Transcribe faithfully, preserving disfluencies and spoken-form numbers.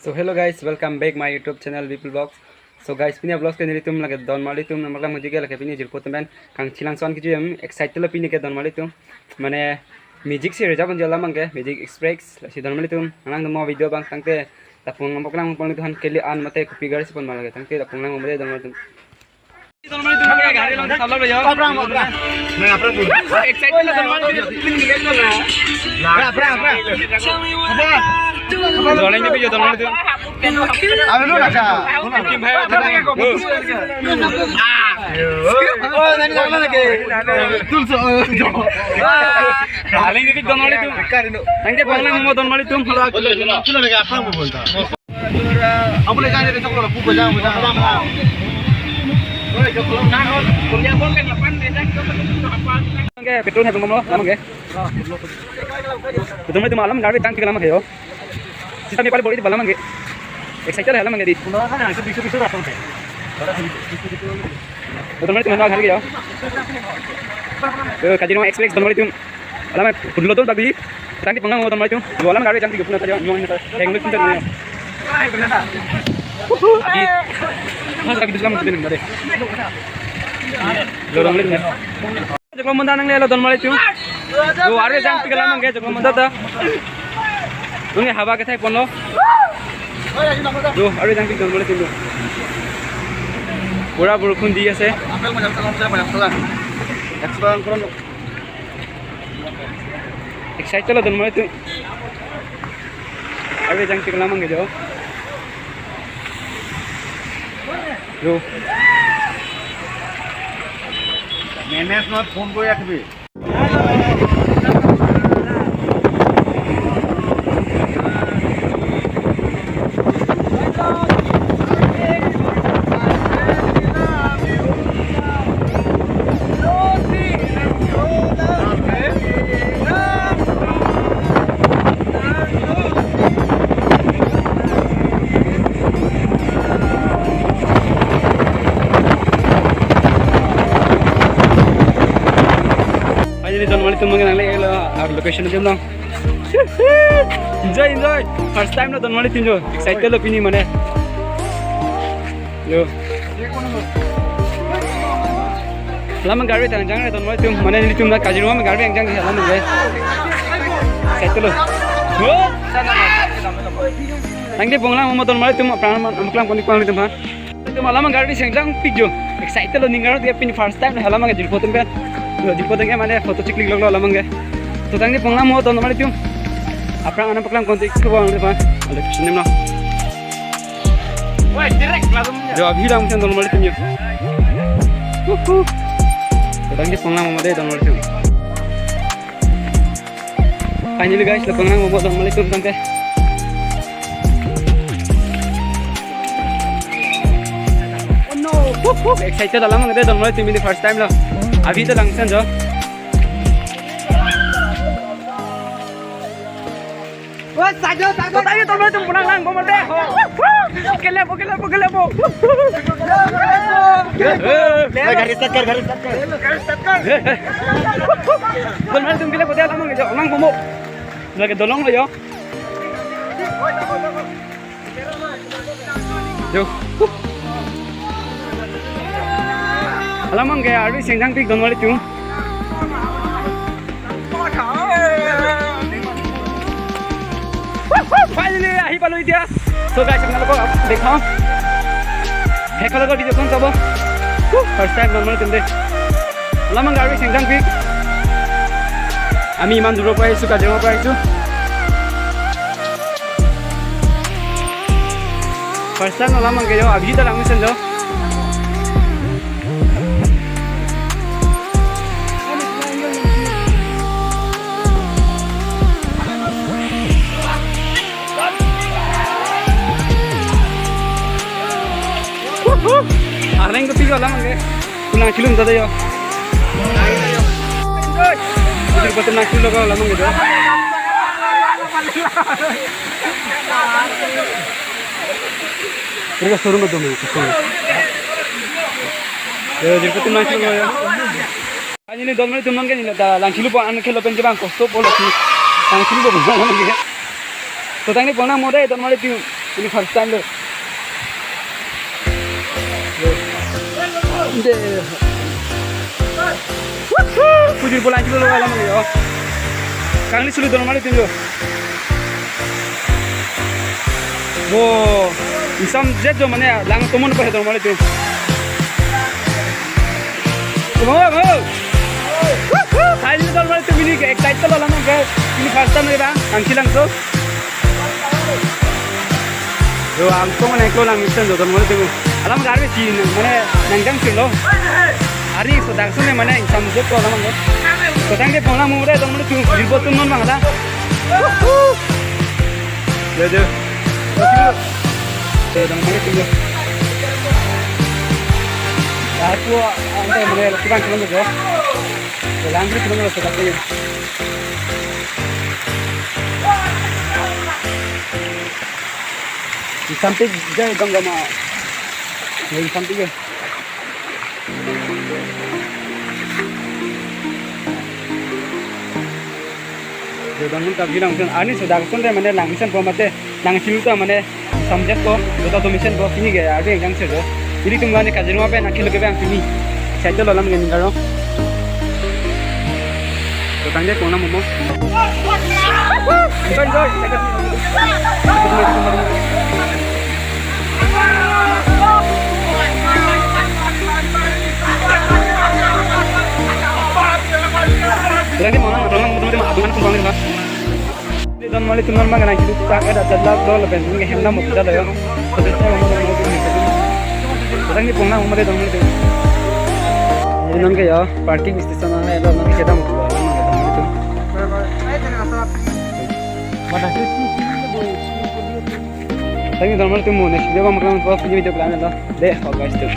So hello guys, welcome back my YouTube channel Vipul Vlogs. So guys, pini vlogs ke nelitum lake Donmali atum, nangpaklang mujike lake pini jirpo atum pen kangchilang son kiju em excited lo pini ke Donmali atum. Mane music si reserve anjo alam abangke, Magic Express, lasi Donmali atum, nanglang mo video abang tangte, lapu nangpaklang pon atum han keli an mate kopi gari si pon ma lake, tangte lapu nanglang mo Donmali atum. Donmali atum ke gari along sablo lo yo. Aphrang, aphrang. Nang aphrang dun. Excited lo Donmali atum. Aphrang, aphrang. Apa? Donmali atum ke yo Donmali atum. Ave lo na cha. Kim bhai. Oh, nani nang lagi. Tul so. Donmali atum. Tangte paklang mo Donmali atum. Apa le jang de choklo pu ko jang jang. Oke, petrol hai bom lo, alam ke. Petrol itu alam gari tang tiga lama kayo. Sita mi pali bori di balam ke. Excited hai alam ke di. Petrol itu mana hari ya? Eh, Kaziranga Express Donmali atum. Alam pudlo dol bagli. Tangte paklang mo Donmali atum. Yo alam gari jang tiga puna tadi. Yo ini tadi. Yang lu pintar ni. Mas kaki duslam mesti nang deh. Lorong lagi. Joklo monda nanglelo Donmali atum. Yo arve jang tiga lama ke joklo monda ta. Nunge hawa ke thai pon lo. Yo arve jang tiga Donmali atum. Pura borkhun di ase. Apel macam salam saya banyak salam. Extra kurang. Excited lo Donmali atum. Arve jang tiga lama ke jo. Yo. Manage not phone ko yak bhi. Finally, Donmali atum nanglelo, our location atum nang. Enjoy, enjoy. First time lo Donmali atum jo. Excited lo pini mane. Yo. Alam gari tang jang Donmali atum, mane nelitum na Kaziranga gari yang jang alam ke. Excited lo. Yo. Tangte paklang mo Donmali atum, aphrang nangpaklang pon ik pang atum ha. Atum alam gari seng jang pik jo. Excited lo ningar dia pini first time alam ke jirpo atum pen. Yo jirpo atum ke mane photo chiklik lok lo alam ke. To tangte paklang mo Donmali atum. Aphrang nangpaklang pon ik pang atum ha. Ada kesini lo. Woi, direct langsung. Jo abhi lang sen Donmali atum yo. Wuhu. To tangte paklang mo de Donmali atum. Finally guys, lapu nang mo Donmali atum tangte. Oh no, wuh, wuh, excited alam ke Donmali atum pini first time lo. Abhi to langsen jo. Wah, sajo, sajo. Tangte Donmali atum pulang lang, bomol deh. Wuh, wuh. Kelepo, kelepo, kelepo. Gari start kar, gari start kar. Gari start kar. Donmali atum kelepo deh alam ke jo, lang bomol. Lake dolong lo yo. Yo. Alam ke arve seng jang pik Donmali atum. Finally, ahi palo etia. So guys, আপোনালোকক দেখাও। শেষলৈকে video খন চাব। First time Donmali atum de. Alam arve seng jang pik. আমি ইমান দূৰৰ পৰা আহিছো, কাজিৰঙাৰ পৰা আহিছো। First time alam ke jo, abhi ta langsen jo. Areng kopi jo alam ke. Kunang chilum tadi yo. Jadi betul nang chilum lo alam ke jo. Mereka suruh ngedo nih, suruh. Ya, jadi betul nang chilum lo ya. Ani ni Donmali atum nang ke ni ta langchilu pon an khelo pen ke bang kosto polo si. Langchilu pon bang ke. To tangte paklang mo de Donmali atum. Ini first time lo. Dei. Woohoo! Pujir bola kilo lo alam lo. Kangli suli dormalitum lo. Wo, ingsamjet jo mane lang tomon pa dormalitum. Come on, go. Woohoo! Finally dormalitum ini ke excited lo alam ke. Ini first time lo bang, angki langso. Yo, angko mane ko lang mission jo dormalitum. Alam garbe si mane nangjangsir lo. Ari so dangsone mane ingsamjet ko alam lo. Kotangte pona mumre dormalitum, bilbo tum non bang la. Woohoo! Yo, yo. Yo, dormalitum yo. Aku ante mane kurang kurang jo. Langri kurang lo so dangsone. Ingsampik jai dong gama. Ingsampik ya. Jodang mun kabji langsun. Ani so dangsonte mane langsun po mate. Langsun ta mane ingsamjet ko. Jota to mission ko pini ke. Ade ingsangsir jo. Ilitum mane Kaziranga pen akhil ke bang pini. Excited lo alam ke ning karo. Kotangte pona momo. Enjoy, enjoy. Kotangte pona, kotangte pona. Dormalitum non bang nang kitu tak ada tadlak dol pen nge hem nam mukta da yo. Kotangte pona mumre dormalitum. Ini non ke ya, parking station nang ada non ke dam. Thank you dormalitum, next video ko maklang ko video ko lang lo. Dei, bye guys tu.